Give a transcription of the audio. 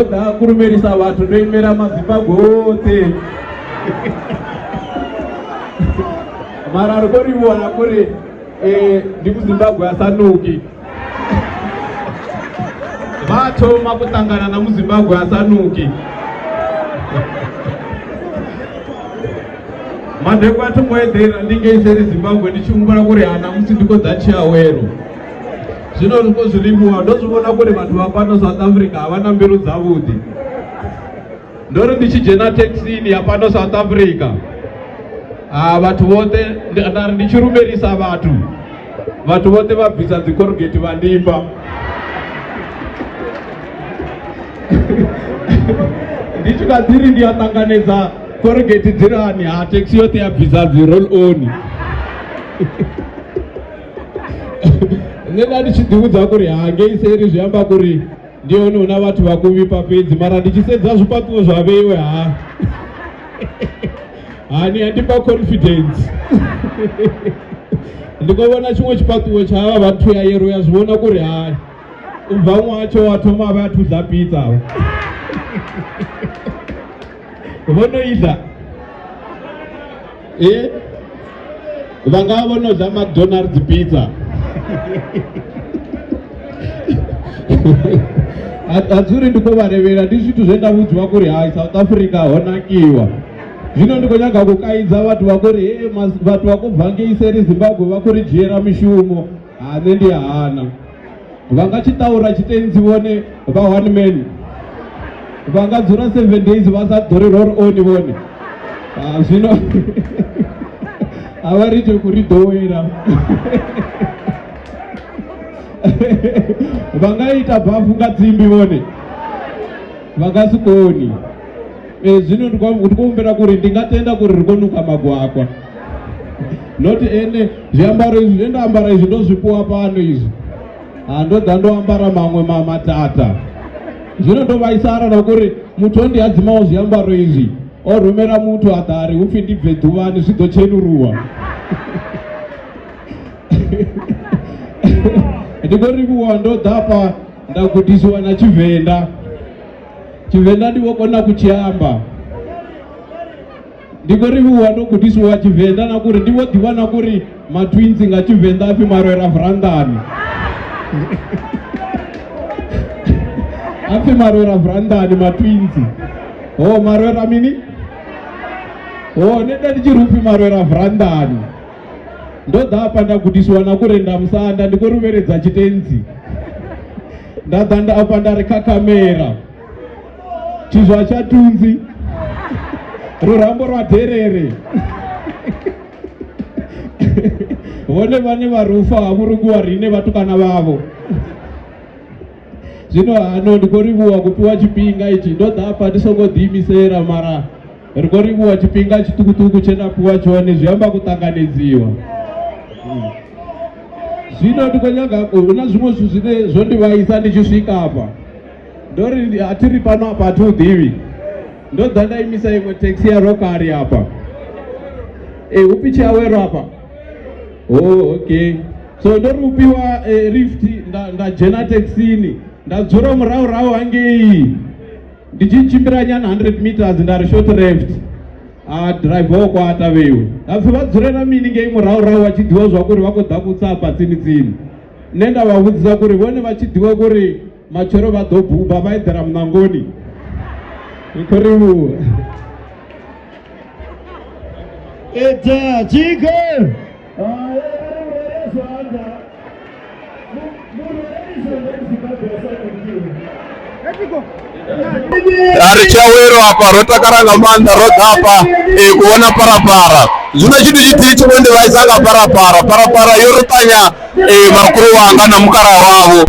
Ḓa kulumelisa vhathu ndo imela maZimbabwe oṱhe mara ri khou livhuwa na kuri ndi muZimbabwe a sa nuki vha thoma ku ṱangana na muZimbabwe a sa nuki madekwa a thongo eḓela ndi ngei seli Zimbabwe ndi tshi humbula kuri ha namusi ndi khou ḓa tshiawelo. Zwino ri khou zwi livhuwa ndo zwi vhona kuri vhathu vha fhano South Africa a vha na mbilu dzavhuḓi. Ndo ri ndi tshi dzhena thekhisini ya fhano South Africa ha vhathu vhoṱhe nda ri ndi tshi lumelisa vhathu vhathu vhoṱhe vha bvisa dzi corrugate vha ndifha. Ndi tshi kha ḓi ri ndi a ṱanganedza corrugate dzilani ha thekhisi yoṱhe ya bvisa dzi roll on. Nṋe nda ndi tshi ḓivhudza kuri ha ngei seli zwi amba kuri ndi hone hu na vhathu vha kuvhifha fhedzi mara ndi tshi sedza zwifhaṱuwo zwa vheiwe ha hani andifha confidence ndi khou vhona tshiṅwe tshifhaṱuwo tsha havha vhathu ya yero ya zwi vhona kuri hai u bva ṅwaha tsho wa thoma vha athu ḽa pizza vho no i ḽa eh vha nga vho no ḽa McDonald's pizza a dzuri ndi khou vha levhela ndi zwithu zwe nda vhudziwa kuri hai South Africa ho nakiwa zwino ndi khou nyaga ku kaidza vhathu vha khou ri hey, vhathu vha khou bva ngei seli Zimbabwe vha khou ri dzhiela mishumo ha nṋe ndi a hana vha nga tshiṱaura tshitenzi vhone vha one man vha nga dzula 7 days vha sa ḓori roll on vhone zwino a vha ri tou ri ḓowela vha nga ita bafu nga tsimbi vhone vha nga si koni zwino ndi khou humbela kuri ndi nga tenda kuri ri khou nuka magwakwa not ene zwiambaro izwi zwe nda ambara izwi ndo zwi fhiwa fhano izwi ha ndo ḓa ndo ambara maṅwe matata zwino ndo vhaisala na kuri muthu o ndi hadzimaho zwiambaro izwi o rumela muthu a ḓa ari hupfi ndi bve ḓuvhani zwi ḓo tshenuruwa ndi khou livhuwa ndo ḓa afha nda gudisiwa na Tshivenḓa Tshivenḓa ndi vho kona ku tshi amba ndi khou livhuwa ndo gudisiwa Tshivenḓa na kuri ndi vho ḓivha na kuri matwinsi nga Tshivenḓa apfi marwela vurandani apfi marwela vurandani matwinsi ho marwela mini ho nṋe nda ndi tshi ri upfi marwela vurandani ndo ḓa afha nda gudisiwa na kuri nda musanda ndi khou ruvheledza tshitenzi nda ḓa nda afha nda ri kha khamera tshizwa tsha tunzi lurambo lwa derere vhone vhane vha ri ufa ha vhurungiwa rine vhatukana vhavho zwino hano ndi khou livhuwa kufhiwa tshifhinga itshi ndo ḓa afha ndi songo ḓiimisela mara ri khou livhuwa tshifhinga tshiṱukuṱuku tshe nda fhiwa tshone zwi amba kuṱanganedziwa zwino ndi khou nyaga hu na zwiṅwe zwithu zwine zwo ndi vhaisa ndi tshi swika afha ndo ri a thi ri fhano afha a thi u ḓivhi ndo ḓa nda imisa iṅwe taxi ya rokari afha e upfi tshiawelo afha oh okay so ndo ri upiwa lift nda dzhena taxini nda dzula murahu rahu hangei ndi tshi tshimbila nyana 100 meters nda ri short left a driver o kwata vheiwe hapfi vha dzulela mini ngei murahu rahu vha tshi ḓivha zwa kuri vha khou ḓa kutsa afha tsini tsini nṋe nda vha vhudzisa kuri vhone vha tshi ḓivha kuri matshelo vha ḓo buba vha eḓela muṋangoni ndi khou livhuwa Eta Chico! A ri tshiawelo hafha ro takala nga maanḓa ro ḓa hafha u vhona pharapara zwino tshithu tshithihi tshi vho ndi vhaisa nga pharapara pharapara yo ri ṱanya makhulu wanga na mukalaha wavho.